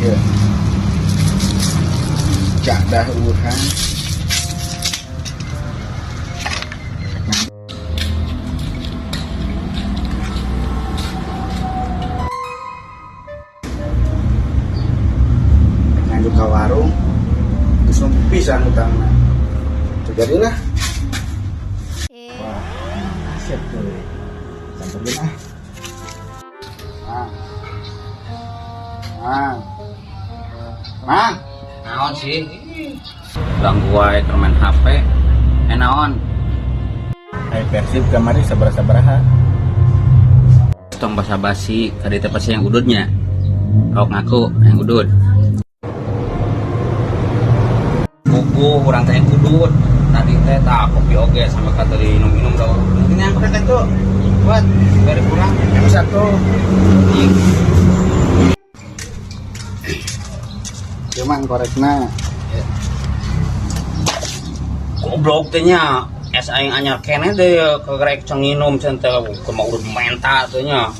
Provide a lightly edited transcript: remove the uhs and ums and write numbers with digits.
Ya. Cak dah urang. Ngaju ka warung geus numpuk pisan utangna. Terjadilah. Wah, siap tuh. Samperin ah. Mang. Mang. Mang. Naon sih? Ganggu wae keur main HP. Eh, naon? Ai Persib kamari sabaraha-sabaraha? Tong basa-basi, tadi teh pasti yang udutnya. Kau ngaku yang udut. Buku urang teh yang udut. Tadi teh tak kopi oge sama kata diminum-minum dah. Ini yang udah tuh. Buat bari pulang. Yang satu. Ih, Ieu mang korekna. Goblok teh nya. Es aing anyar keneh deh ke rek cenginum cenah teh kumaha udut menta teh nya.